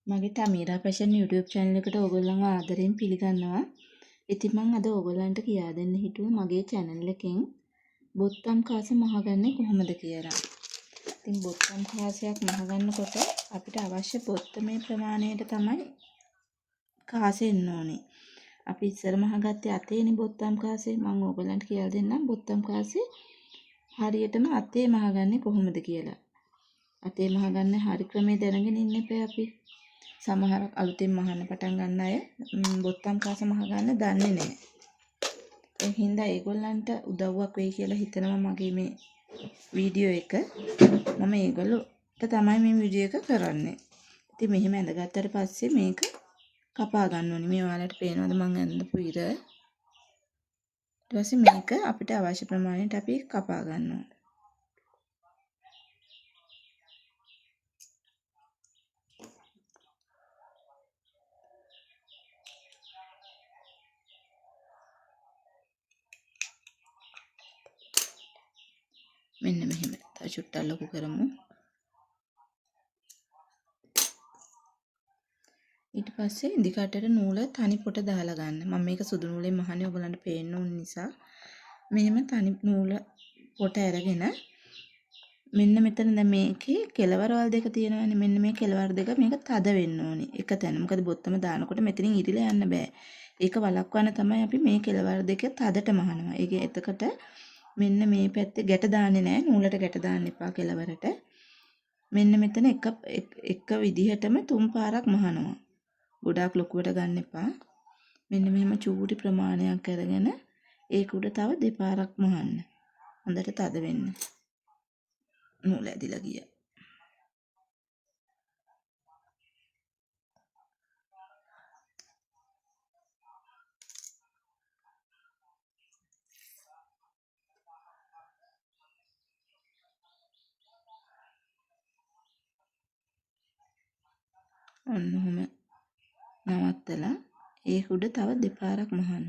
මගේ තමීරා fashion YouTube channel එකට ඕගොල්ලන්ව ආදරෙන් පිළිගන්නවා. ඉතින් මං අද ඕගොල්ලන්ට කියා දෙන්න හිතුවා මගේ channel එකෙන් බොත්තම් කාස මහගන්නේ කොහොමද කියලා. ඉතින් බොත්තම් කාසයක් මහගන්නකොට අපිට අවශ්‍ය බොත්තමේ ප්‍රමාණයට තමයි කාසෙ එන්න ඕනේ. අපි ඉස්සර මහගත්තේ අතේනේ බොත්තම් කාසේ. මං ඕගොල්ලන්ට කියලා දෙන්නම් බොත්තම් කාසේ හරියටම අතේ මහගන්නේ කොහොමද කියලා. අතේ මහගන්න හරි ක්‍රමේ දැනගෙන ඉන්න එපා අපි. සමහරක් අලුතෙන් මහන්න පටන් ගන්න අය බොත්තම් කාස මහගන්න දන්නේ නැහැ. ඒ හින්දා ඒගොල්ලන්ට උදව්වක් වෙයි කියලා හිතනවා මගේ මේ වීඩියෝ එක. මම ඒගොල්ලොට තමයි මේ වීඩියෝ එක කරන්නේ. ඉතින් මෙහෙම ඇඳගත්තට පස්සේ මේක කපා ගන්න ඕනේ. මේ ඔයාලට පේනවද මං ඇඳපු ඉර? ඊට පස්සේ මේක අපිට අවශ්‍ය ප්‍රමාණයට අපි කපා ගන්නවා. මෙන්න මෙහෙම. තව චුට්ටක් ලොකු කරමු. ඊට පස්සේ ඉදි කටට නූල තනි පොට දාලා ගන්න. මම මේක සුදු නූලෙන් මහන්නේ ඔයගලන්ට පේන්න ඕන නිසා. මෙහෙම තනි නූල පොට අරගෙන මෙන්න මෙතන දැන් මේකේ කෙලවරවල් දෙක තියෙනවානේ. මෙන්න මේ කෙලවර දෙක මේක තද වෙන්න ඕනේ එක තැන. මොකද බොත්තම දානකොට මෙතනින් ඉරිලා යන්න බෑ. ඒක වළක්වන්න තමයි අපි මේ කෙලවර දෙක තදට මහනවා. ඒක එතකොට මෙන්න මේ පැත්තේ ගැට දාන්නේ නෑ. නූලට ගැට දාන්න එපා කෙලවරට. මෙන්න මෙතන එක විදිහටම තුන් පාරක් මහනවා. ගොඩාක් ලොකුවට ගන්න එපා. මෙන්න මෙහෙම චූටි ප්‍රමාණයක් අරගෙන ඒක උඩ තව දෙපාරක් මහන්න. හොඳට තද වෙන්න. නූල ඇදිලා ගියා. ඔන්න ඔහොම නවත්තලා ඒක උඩ තව දෙපාරක් මහන්න.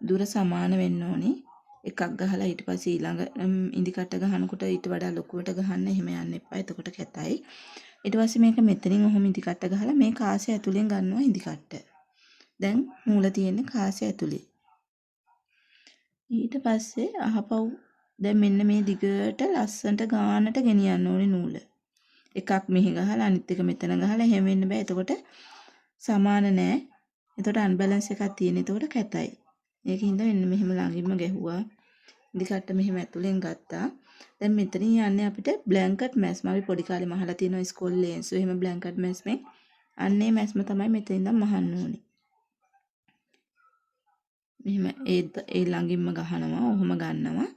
දුර සමාන වෙන්න ඕනේ. එකක් ගහලා ඊට පස්සේ ඊළඟ ඉදි කට ගහනකොට ඊට වඩා ලොකුවට ගහන්න එහෙම යන්න එපා. එතකොට කැතයි. ඊට පස්සේ මේක මෙතනින් ඔහොම ඉදි කට ගහලා මේ කාසය ඇතුලෙන් ගන්නවා ඉදි කට්ට. දැන් මූල තියෙන්නේ කාසය ඇතුලේ. ඊට පස්සේ අහපව් දැන් මෙන්න මේ දිගට ලස්සනට ගානට ගෙනියන්න ඕනේ නූල. එකක් මෙහි ගහලා අනිත් එක මෙතන ගහලා එහෙම වෙන්න බෑ. එතකොට සමාන නෑ. එතකොට අන්බැලන්ස් එකක් තියෙන. එතකොට කැතයි. ඒකින්ද මෙන්න මෙහෙම ළඟින්ම ගැහුවා. ඉදි කට්ට මෙහෙම ඇතුලෙන් ගත්තා. දැන් මෙතනින් යන්නේ අපිට බ්ලැන්කට් මැස්ම. අපි පොඩි කාලේ මහලා තියෙනවා ඉස්කෝලේ ලේන්සු එහෙම බ්ලැන්කට් මැස්මෙන්. අන්නේ මැස්ම තමයි මෙතන ඉඳන් මහන්න ඕනේ. මෙහෙම ඒ ළඟින්ම ගහනවා. ඔහොම ගන්නවා.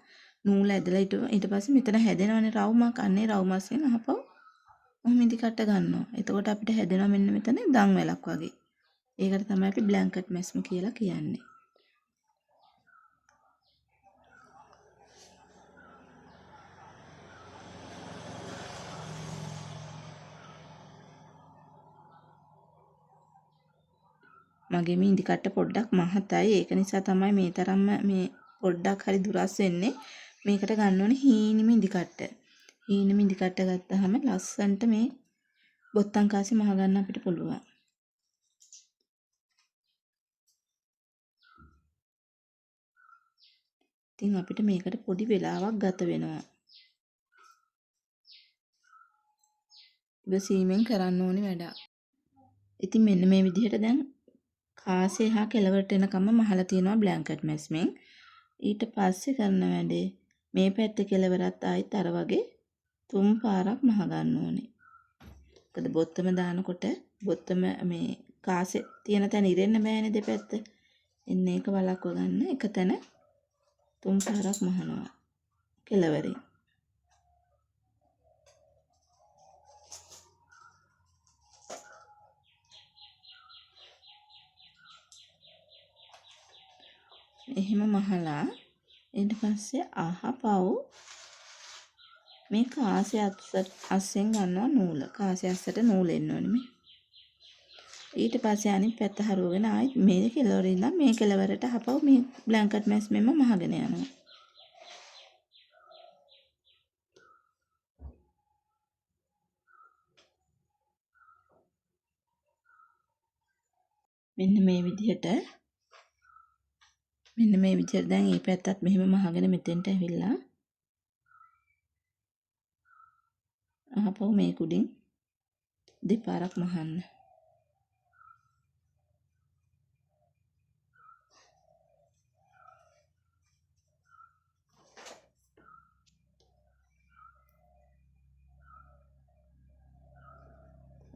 නූල ඇදලා ඊට පස්සේ මෙතන හැදෙනවනේ රවුමක්. අන්නේ රවුමස්ෙන් අහපව් ඔහොම ඉදි කට්ට ගන්නවා. එතකොට අපිට හැදෙනවා මෙන්න මෙතන දන් වැලක් වගේ. ඒකට තමයි අපි බ්ලැන්කට් මැස්ම කියලා කියන්නේ. මගේ මේ ඉදි කට්ට පොඩ්ඩක් මහතයි. ඒක නිසා තමයි මේ තරම්ම මේ පොඩ්ඩක් හරි දුරස් වෙන්නේ. මේකට ගන්න ඕනේ හීනිම ඉදි කට්ට. හීනිම ඉදි කට්ට ගත්තාම ලස්සනට මේ බොත්තම් කාසි මහ ගන්න අපිට පුළුවන්. ඉතින් අපිට මේකට පොඩි වෙලාවක් ගත වෙනවා. ඉවසීමෙන් කරන්න ඕනේ වැඩක්. ඉතින් මෙන්න මේ විදිහට දැන් කාසේ හා කෙලවරට එනකම්ම මහලා තියෙනවා බ්ලැන්කට් මැස්මෙන්. ඊට පස්සේ කරන වැඩේ මේ පැත්තේ කෙලවරත් ආයිත් අර වගේ තුන් පාරක් මහ ගන්න ඕනේ. මොකද බොත්තම දානකොට බොත්තම මේ කාසේ තියෙන තැන ඉරෙන්න බෑනේ දෙපැත්ත. එන්න ඒක වළක්ව ගන්න එක තැන තුන් පාරක් මහනවා කෙලවරින්. එහෙම මහලා ඊට පස්සේ අහපව් මේ කාසය අස්සෙන් ගන්නවා නූල. කාසය අස්සට නූල එන්න ඕනේ මේ. ඊට පස්සේ අනිත් පැත්ත හරවගෙන ආයෙත් මේ කෙලවරින් ඉඳන් මේ කෙලවරට අහපව් මේ බ්ලැන්කට් මැස්මෙන්ම මහගෙන යනවා. මෙන්න මේ විදිහට මෙන්න මේ විදිහට දැන් මේ පැත්තත් මෙහෙම මහගෙන මෙතෙන්ට ඇවිල්ලා ආපහු මේ කුඩින් දෙපාරක් මහන්න.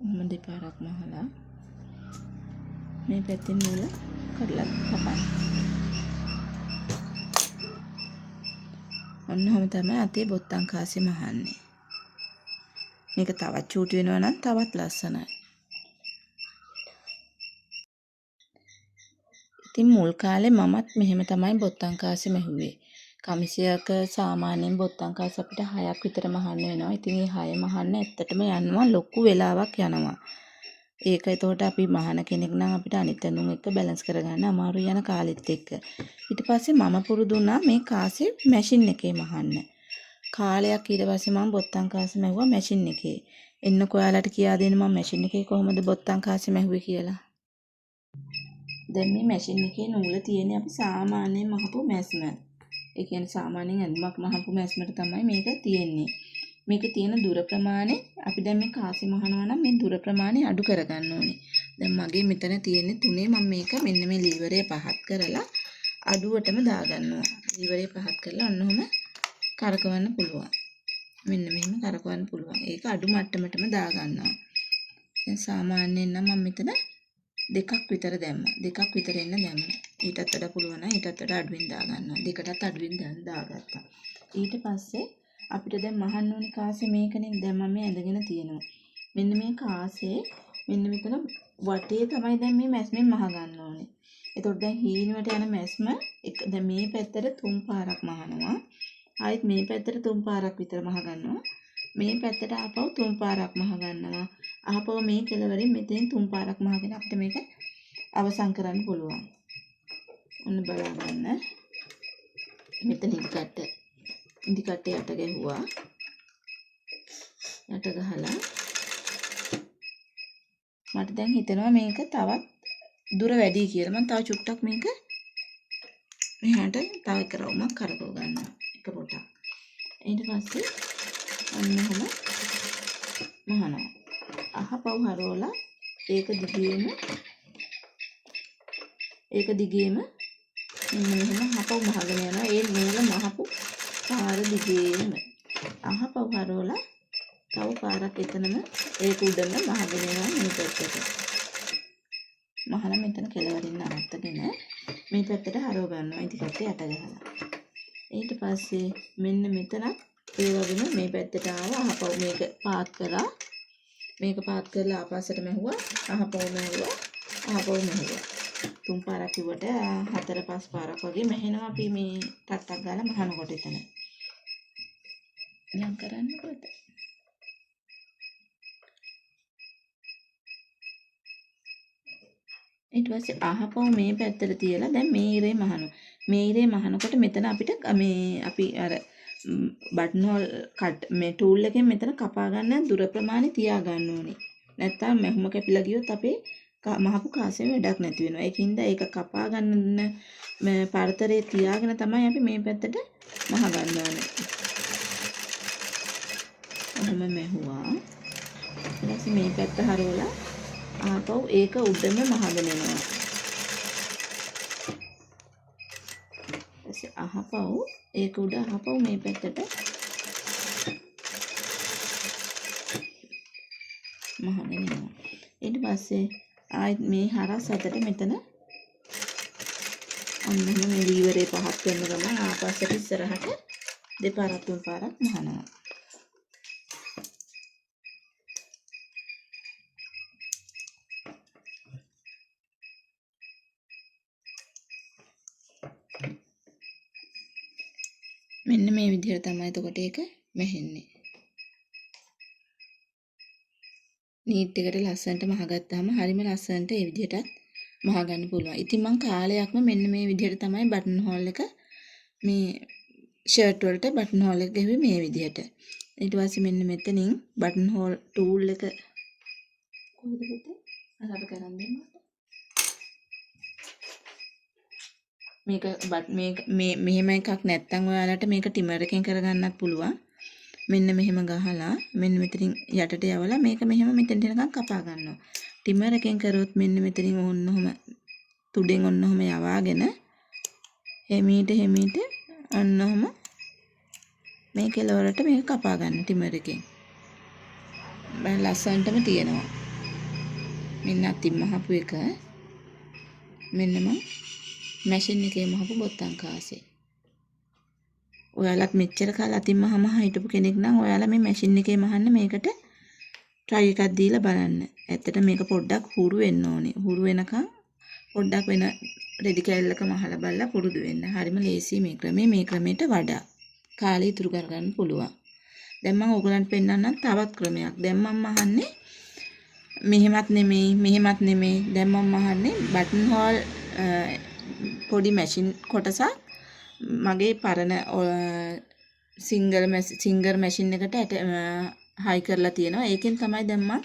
ඔහොම දෙපාරක් මහලා මේ පැත්තෙන් නූල කඩලා කපන්න. ඔන්න ඔහොම තමයි අතේ බොත්තම් කාසි මහන්නේ. මේක තවත් චූටි වෙනවා නම් තවත් ලස්සනයි. ඉතින් මුල් කාලේ මමත් මෙහෙම තමයි බොත්තම් කාසි මැහුවේ. කමිසයක සාමාන්‍යයෙන් බොත්තම් කාසි අපිට 6ක් විතර මහන්න වෙනවා. ඉතින් මේ 6 මහන්න ඇත්තටම යනවා ලොකු වෙලාවක් යනවා. ඒක එතකොට අපි මහන කෙනෙක් නම් අපිට අනිත් ඇඳුම් එක්ක බැලන්ස් කරගන්න අමාරුයි යන කාලෙත් එක්ක. ඊට පස්සේ මම පුරුදු වුණා මේ කාසි මැෂින් එකේ මහන්න. කාලයක් ඊට පස්සේ මම බොත්තම් කාසි මැහුවා මැෂින් එකේ. එන්නකෝ ඔයාලට කියා දෙන්න මම මැෂින් එකේ කොහොමද බොත්තම් කාසි මැහුවේ කියලා. දැන් මේ මැෂින් එකේ නූල තියෙන්නේ අපි සාමාන්‍යයෙන් මහපු මැස්ම. ඒ කියන්නේ සාමාන්‍යයෙන් ඇඳුමක් මහපු මැස්මට තමයි මේක තියෙන්නේ. මේකේ තියෙන දුර ප්‍රමාණය අපි දැන් මේ කාසි මහනවා නම් මේ දුර ප්‍රමාණය අඩු කරගන්න ඕනේ. දැන් මගේ මෙතන තියෙන්නේ 3 මම මේක මෙන්න මේ ලීවරය පහත් කරලා අඩුවටම දාගන්නවා. ලීවරය පහත් කරලා ඔන්න ඔහොම කරකවන්න පුළුවන්. මෙන්න මෙහෙම කරකවන්න පුළුවන්. ඒක අඩු මට්ටමටම දාගන්නවා. දැන් සාමාන්‍යයෙන් නම් මම මෙතන දෙකක් විතර දැම්මා. දෙකක් විතර එන්න දැම්මා. ඊටත් වඩා පුළුවන් නම් ඊටත් වඩා අඩුවෙන් දාගන්නවා. දෙකටත් අඩුවෙන් දාගත්තා. ඊට පස්සේ අපිට දැන් මහන්න ඕනේ කාසේ මේකනේ. දැන් මම මේ ඇඳගෙන තියෙනවා. මෙන්න මේ කාසේ මෙන්න මෙතන වටේ තමයි දැන් මේ මැස්මෙන් මහ ගන්න ඕනේ. එතකොට දැන් හීනුවට යන මැස්ම එක දැන් මේ පැත්තට තුන් පාරක් මහනවා. ආයෙත් මේ පැත්තට තුන් පාරක් විතර මහ ගන්නවා. මේ පැත්තට ආපහු තුන් පාරක් මහ ගන්නවා. ආපහු මේ කෙළවරින් මෙතෙන් තුන් පාරක් මහගෙන අපිට මේක අවසන් කරන්න පුළුවන්. ඔන්න බලා ගන්න. මෙතන ඉදිකට්ට යට ගැහුවා. යට ගහලා මට දැන් හිතෙනවා මේක තවත් දුර වැඩි කියලා. මං තව චුට්ටක් මේක මෙහාට තව එක රවුමක් කරකව ගන්නවා. එක පොටක්. ඊට පස්සේ ඔන්න ඔහොම මහනවා. අහපව් හරවලා ඒක දිගේම මෙන්න මෙහෙම අහපව් මහගෙන යනවා. ඒ නූල මහපු පාර දිගේම අහපව් හරවලා තව පාරක් එතනම ඒක උඩම මහගෙන යනවා මේ පැත්තට. මහලා මෙතන කෙළවරින් නවත්තගෙන මේ පැත්තට හරව ගන්නවා ඉදිකට්ට යට ගහලා. ඊට පස්සේ මෙන්න මෙතනත් ඒ වගේම මේ පැත්තට ආවා. අහපව් මේක පාත් කරා. මේක පාත් කරලා ආපස්සට මැහුවා. අහපව් මැහුවා. අහපව් මැහුවා. තුන් පාරක් කිව්වට හතර පහ පාරක් වගේ මැහෙනවා අපි මේ ටක් ටක් ගාලා මහනකොට එතන. යම් කරන්නකොට. ඊට පස්සේ අහපව් මේ පැත්තට තියලා දැන් මේ ඉරේ මහනවා. මේ ඉරේ මහනකොට මෙතන අපිට මේ අපි අර බටන් හෝල් කට් මේ ටූල් එකෙන් මෙතන කපා ගන්න දුර ප්‍රමාණය තියා ගන්න ඕනේ. නැත්තම් මැහුම කැපිලා ගියොත් අපේ මහපු කාසෙම වැඩක් නැති වෙනවා. ඒකින්ද ඒක කපා ගන්න මේ පරතරේ තියාගෙන තමයි අපි මේ පැත්තට මහ ගන්න ඕනේ. ඔහොම මැහුවා. ඊට පස්සේ මේ පැත්ත හරවලා ආපහු ඒක උඩම මහගෙන එනවා. ඊපස්සේ අහපව් ඒක උඩ අහපව් මේ පැත්තට මහගෙන එනවා. ඊට පස්සේ ආයෙත් මේ හරස් අතට මෙතන ඔන්න ඔහොම මේ ලීවරේ පහත් කරන ගමන් ආපස්සට ඉස්සරහට දෙපාරක් තුන් පාරක් මහනවා. මෙන්න මේ විදිහට තමයි එතකොට ඒක මැහෙන්නේ. නීට් එකට ලස්සනට මහගත්තාම හරිම ලස්සනට ඒ විදිහටත් මහගන්න පුළුවන්. ඉතින් මං කාලයක්ම මෙන්න මේ විදිහට තමයි බටන් හෝල් එක මේ ෂර්ට් වලට බටන් හෝල් එක ගැහුවේ මේ විදිහට. ඊට පස්සේ මෙන්න මෙතනින් බටන් හෝල් ටූල් එක කොහොමද පුතේ? අර අපි කරන් දෙන්න. මේක මේක මේ මෙහෙම එකක් නැත්තම් ඔයාලට මේක ටිමර් එකෙන් කරගන්නත් පුළුවන්. මෙන්න මෙහෙම ගහලා මෙන්න මෙතනින් යටට යවලා මේක මෙහෙම මෙතනට එනකන් කපා ගන්නවා. ටිමර් එකෙන් කරොත් මෙන්න මෙතනින් ඔන්න ඔහම තුඩෙන් ඔන්න ඔහම යවාගෙන හෙමීට හෙමීට ඔන්න ඔහම මේ කෙළවරට මේක කපා ගන්න ටිමර් එකෙන්. බලන්න ලස්සනටම තියෙනවා. මෙන්න අතින් මහපු එක. මෙන්න මං මැෂින් එකේ මහපු බොත්තම් කාසේ. ඔයාලත් මෙච්චර කාල අතින් මහ මහ හිටපු කෙනෙක් නම් ඔයාලා මේ මැෂින් එකේ මහන්න මේකට try එකක් දීලා බලන්න. ඇත්තට මේක පොඩ්ඩක් හුරු වෙන්න ඕනේ. හුරු වෙනකන් පොඩ්ඩක් වෙන රෙදි කෑල්ලක මහලා බලලා පුරුදු වෙන්න. හරිම ලේසි මේ ක්‍රමේ. මේ ක්‍රමයට වඩා කාලය ඉතුරු කරගන්න පුළුවන්. දැන් මම ඕගලන්ට පෙන්නන්නම් තවත් ක්‍රමයක්. දැන් මම මහන්නේ මෙහෙමත් නෙමෙයි, මෙහෙමත් නෙමෙයි. දැන් මම මහන්නේ බටන් හෝල් පොඩි මැෂින් කොටසක් මගේ පරණ සිංගර් මැෂින් එකට හයි කරලා තියෙනවා. ඒකෙන් තමයි දැන් මම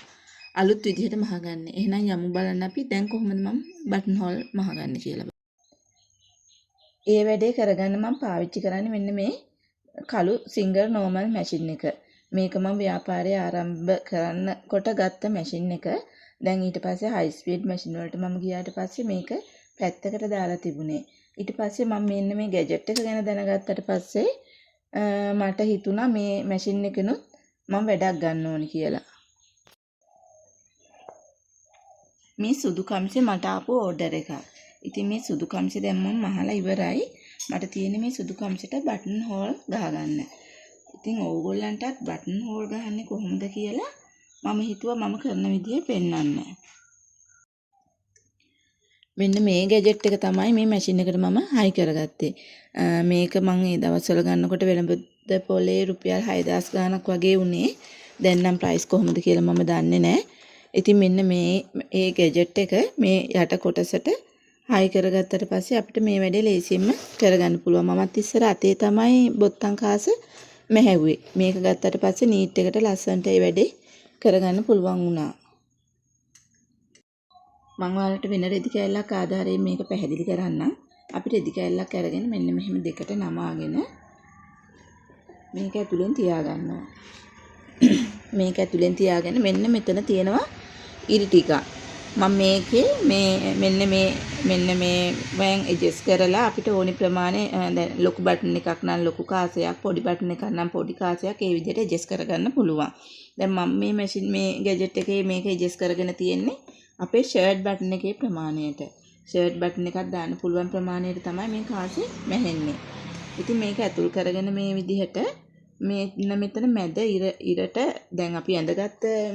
අලුත් විදිහට මහගන්නේ. එහෙනම් යමු බලන්න අපි දැන් කොහොමද මම බටන් හෝල් මහගන්නේ කියලා. ඒ වැඩේ කරගන්න මම පාවිච්චි කරන්නේ මෙන්න මේ කළු සිංගර් නෝමල් මැෂින් එක. මේක මම ව්‍යාපාරය ආරම්භ කරන්නකොට ගත්ත මැෂින් එක. දැන් ඊට පස්සේ හයි ස්පීඩ් මැෂින් වලට මම ගියාට පස්සේ මේක පැත්තකට දාලා තිබුණේ. ඊට පස්සේ මම මෙන්න මේ ගැජට් එක ගැන දැනගත්තට පස්සේ මට හිතුණා මේ මැෂින් එකෙනුත් මම වැඩක් ගන්න ඕනි කියලා. මේ සුදු කමිසේ මට ආපු ඕඩර් එකක්. ඉතින් මේ සුදු කමිසේ දැන් මම මහලා ඉවරයි. මට තියෙන්නේ මේ සුදු කමිසෙට බටන් හෝල් ගහගන්න. ඉතින් ඕගොල්ලන්ටත් බටන් හෝල් ගහන්නේ කොහොමද කියලා මම හිතුවා මම කරන විදිය පෙන්වන්න. මෙන්න මේ ගැජට් එක තමයි මේ මැෂින් එකට මම හයි කරගත්තේ. මේක මං ඒ දවස්වල ගන්නකොට වෙළඳ පොලේ රුපියල් 6000 ගාණක් වගේ වුණේ. දැන් නම් ප්‍රයිස් කොහොමද කියලා මම දන්නේ නෑ. ඉතින් මෙන්න මේ ඒ ගැජට් එක මේ යට කොටසට හයි කරගත්තට පස්සේ අපිට මේ වැඩේ ලේසියෙන්ම කරගන්න පුළුවන්. මමත් ඉස්සර අතේ තමයි බොත්තම් කාස මැහැව්වේ. මේක ගත්තට පස්සේ නීට් එකට ලස්සනට ඒ වැඩේ කරගන්න පුළුවන් වුණා. මං ඔයාලට වෙන රෙදි කෑල්ලක් ආධාරයෙන් මේක පැහැදිලි කරන්නම්. අපි රෙදි කෑල්ලක් අරගෙන මෙන්න මෙහෙම දෙකට නමාගෙන මේක ඇතුලෙන් තියාගන්නවා. මේක ඇතුලෙන් තියාගෙන මෙන්න මෙතන තියෙනවා ඉරි ටිකක්. මම මේකේ මේ මෙන්න මේ මෙන්න මේ වෑන් ඇඩ්ජස්ට් කරලා අපිට ඕනි ප්‍රමාණය, දැන් ලොකු බටන් එකක් නම් ලොකු කාසයක්, පොඩි බටන් එකක් නම් පොඩි කාසයක් ඒ විදිහට ඇඩ්ජස්ට් කරගන්න පුළුවන්. දැන් මම මේ මැෂින් මේ ගැජට් එකේ මේක ඇඩ්ජස්ට් කරගෙන තියෙන්නේ අපේ ෂර්ට් බටන් එකේ ප්‍රමාණයට. ෂර්ට් බටන් එකක් දාන්න පුළුවන් ප්‍රමාණයට තමයි මේ කාසේ මැහෙන්නේ. ඉතින් මේක ඇතුල් කරගෙන මේ විදිහට මේ මෙතන මැද ඉරට දැන් අපි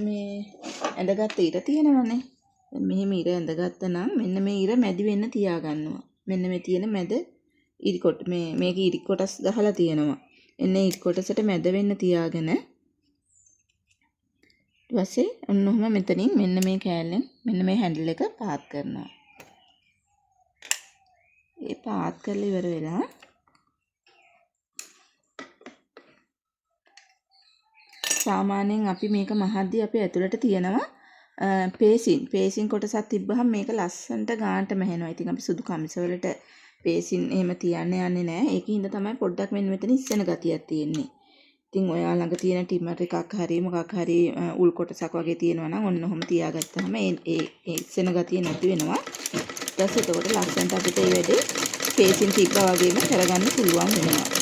මේ ඇඳගත්ත ඉර තියෙනවනේ. දැන් මෙහෙම ඉර ඇඳගත්ත නම් මෙන්න මේ ඉර මැදි වෙන්න තියාගන්නවා. මෙන්න මේ තියෙන මැද ඉරි කොට මේක ඉරි කොටස් ගහලා තියෙනවා. එන්න ඉරි කොටසට මැද වෙන්න තියාගෙන ඊට පස්සේ ඔන්න ඔහම මෙතනින් මෙන්න මේ කෑල්ලෙන් මෙන්න මේ හැන්ඩල් එක පාත් කරනවා. ඒ පාත් කරලා ඉවර වෙලා සාමාන්‍යයෙන් අපි මේක මහද්දී අපි ඇතුළට තියෙනවා පේසින් කොටසක් තිබ්බහම මේක ලස්සනට ගානට මැහෙනවා. ඉතින් අපි සුදු කමිසවලට පේසින් එහෙම තියන්න යන්නේ නෑ. ඒකින් හින්දා තමයි පොඩ්ඩක් මෙන්න මෙතන ඉස්සෙන ගතියක් තියෙන්නේ. ඉතින් ඔයා ළඟ තියෙන ටිමර් එකක් හරි මොකක් හරි උල් කොටසක් වගේ තියෙනවා නම් ඔන්න ඔහොම තියාගත්තාම ඒ ඉස්සෙන ගතිය නැති වෙනවා. ඊට පස්සේ එතකොට ලස්සනට අපිට මේ වැඩේ පේසින් තිබ්බා වගේම කරගන්න පුළුවන් වෙනවා.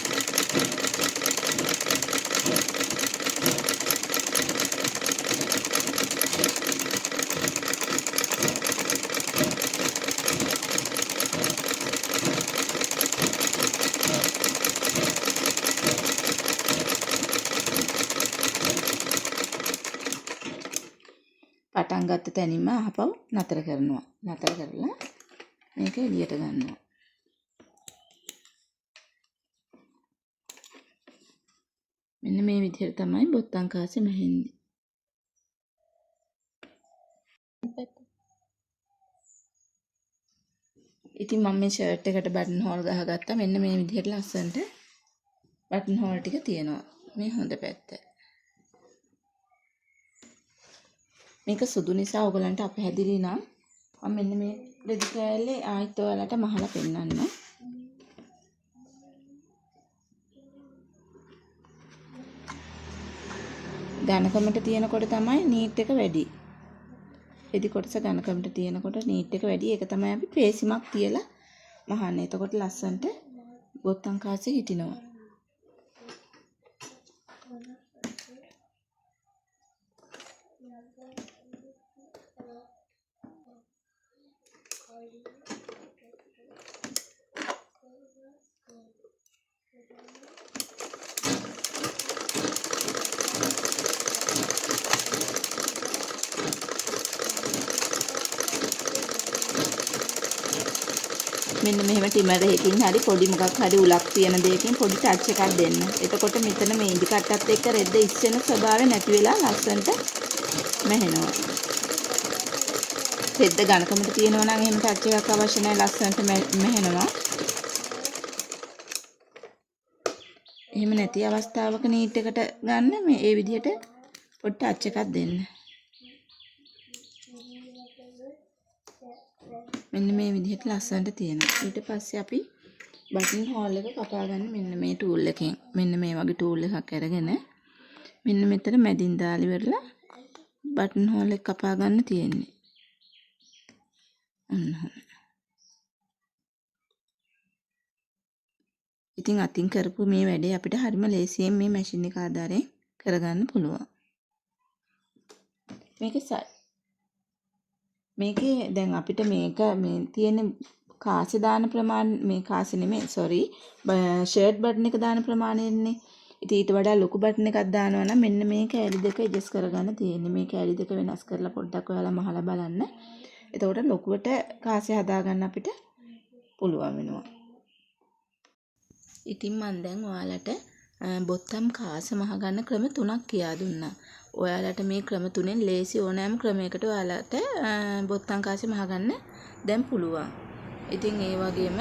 පටන් ගත්ත තැනින්ම ආපහු නතර කරනවා. නතර කරලා මේක එළියට ගන්නවා. මෙන්න මේ විදිහට තමයි බොත්තම් කාසෙ මැහෙන්නේ. ඉතින් මම මේ ෂර්ට් එකට බටන් හෝල් ගහගත්තා. මෙන්න මේ විදිහට ලස්සනට බටන් හෝල් ටික තියෙනවා. මේ හොඳ පැත්ත. මේක සුදු නිසා ඔයගලන්ට අපහැදිලි නම් මම මෙන්න මේ රෙදි කෑල්ලේ ආයෙත් ඔයාලට මහලා පෙන්නන්නම්. ඝනකමට තියෙනකොට තමයි නීට් එක වැඩි. රෙදි කොටස ඝනකමට තියෙනකොට නීට් එක වැඩි. ඒක තමයි අපි පේසිමක් තියලා මහන්නේ. එතකොට ලස්සනට බොත්තම් කාසේ හිටිනවා. මෙන්න මෙහෙම ටිමර් එකකින් හරි පොඩි මොකක් හරි උලක් තියෙන දෙයකින් පොඩි ටච් එකක් දෙන්න. එතකොට මෙතන මේ ඉදි කට්ටත් එක්ක රෙද්ද ඉස්සෙන ස්වභාවය නැති වෙලා ලස්සනට මැහෙනවා. රෙද්ද ඝනකමට තියෙනවා නම් එහෙම ටච් එකක් අවශ්‍ය නැහැ, ලස්සනට මැහෙනවා. එහෙම නැති අවස්ථාවක නීට් එකට ගන්න මේ ඒ විදිහට පොඩි ටච් එකක් දෙන්න. මෙන්න මේ විදිහට ලස්සනට තියෙනවා. ඊට පස්සේ අපි බටන් හෝල් එක කපා ගන්න මෙන්න මේ ටූල් එකෙන්. මෙන්න මේ වගේ ටූල් එකක් අරගෙන මෙන්න මෙතන මැදින් දාලා ඉවරලා බටන් හෝල් එක කපා ගන්න තියෙන්නේ. ඔන්න ඔහොම. ඉතින් අතින් කරපු මේ වැඩේ අපිට හරිම ලේසියෙන් මේ මැෂින් එක ආධාරයෙන් කරගන්න පුළුවන්. මේකේ දැන් අපිට මේක මේ තියෙන කාසේ දාන ප්‍රමාණය, මේ කාසේ නෙමෙයි සෝරි, ෂර්ට් බටන් එක දාන ප්‍රමාණයනේ. ඉතින් ඊට වඩා ලොකු බටන් එකක් දානවා නම් මෙන්න මේ කෑලි දෙක ඇඩ්ජස්ට් කරගන්න තියෙන්නේ. මේ කෑලි දෙක වෙනස් කරලා පොඩ්ඩක් ඔයාලා මහලා බලන්න. එතකොට ලොකුවට කාසේ හදාගන්න අපිට පුළුවන් වෙනවා. ඉතින් මං දැන් ඔයාලට බොත්තම් කාස මහගන්න ක්‍රම තුනක් කියා දුන්නා. ඔයාලට මේ ක්‍රම තුනෙන් ලේසි ඕනෑම ක්‍රමයකට ඔයාලට බොත්තම් කාසෙ මහගන්න දැන් පුළුවන්. ඉතින් ඒ වගේම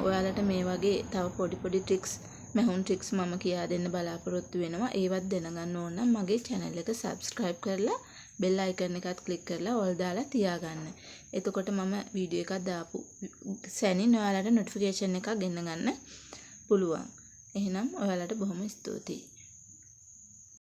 ඔයාලට මේ වගේ තව පොඩි පොඩි ට්‍රික්ස්, මැහුම් ට්‍රික්ස් මම කියා දෙන්න බලාපොරොත්තු වෙනවා. ඒවත් දැනගන්න ඕන නම් මගේ channel එක subscribe කරලා bell icon එකත් click කරලා all දාලා තියාගන්න. එතකොට මම වීඩියෝ එකක් දාපු සැනින් ඔයාලට notification එකක් ගෙන්න ගන්න පුළුවන්. එහෙනම් ඔයාලට බොහොම ස්තුතියි.